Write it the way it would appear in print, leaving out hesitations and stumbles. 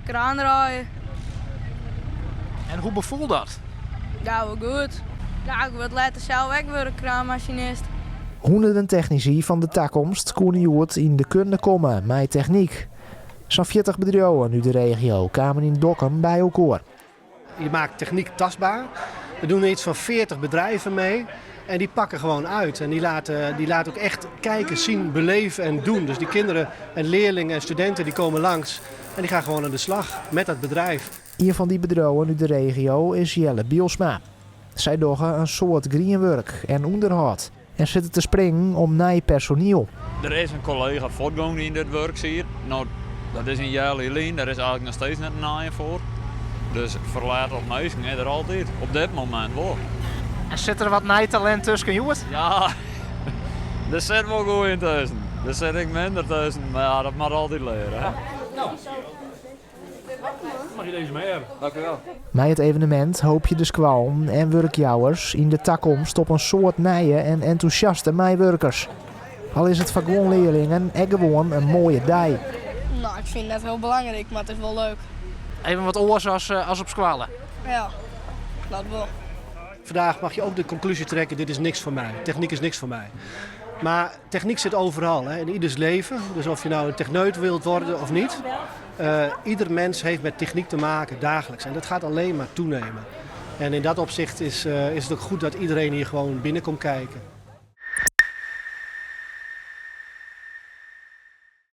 Kraan draaie. En hoe befoel dat? Ja, wol goed. Ja, ik wurd letter sels ek wer kraanmasinist. Hûnderten technisy fan de takomst koene hjoed yn de kunde komme mei technyk. Sa'n 40 bedriuwen út de regio kamen yn Dokkum by elkoar. Je maakt techniek tastbaar. Er doen iets van 40 bedrijven mee. En die pakken gewoon uit. En die laten ook echt kijken, zien, beleven en doen. Dus die kinderen en leerlingen en studenten die komen langs. En die gaan gewoon aan de slag met dat bedrijf. Ien fan dy bedriuwen út de regio is Jelle Bielsma. Sy dogge in soad grienwurk en ûnderhâld en sitte te springen om nij personiel. Der is in kollega fuortgien yn dit wurk hier. No, dat is in jier lyn, dêr is eigentlik noch steeds net in nije foar. Dus ferlet op minsken is der altyd. Op dit momint wol. En sit der wat nij talint tusken hjoed? Ja, der sit wol goede tusken. Der sit ek minder tusken, mar ja, dat moat altyd leare. Hè? Mag je deze mee hebben? Dank u wel. Mei it evenemint hoopje de skoallen en wurkjouwers yn de takomst op in soad nije en entûsjaste meiwurkers. Al is it foar guon learlingen ek gewoan in moaie dei. No, ik fyn it net hiel belangryk, mar it is wol leuk. Even wat oars as op skoalle. Ja, dat wol. Vandaag mag je ook de conclusie trekken, dit is niks voor mij. Techniek is niks voor mij. Maar techniek zit overal, hè, in ieders leven. Dus of je nou een techneut wilt worden of niet. Ieder mens heeft met techniek te maken dagelijks. En dat gaat alleen maar toenemen. En in dat opzicht is het ook goed dat iedereen hier gewoon binnen komt kijken.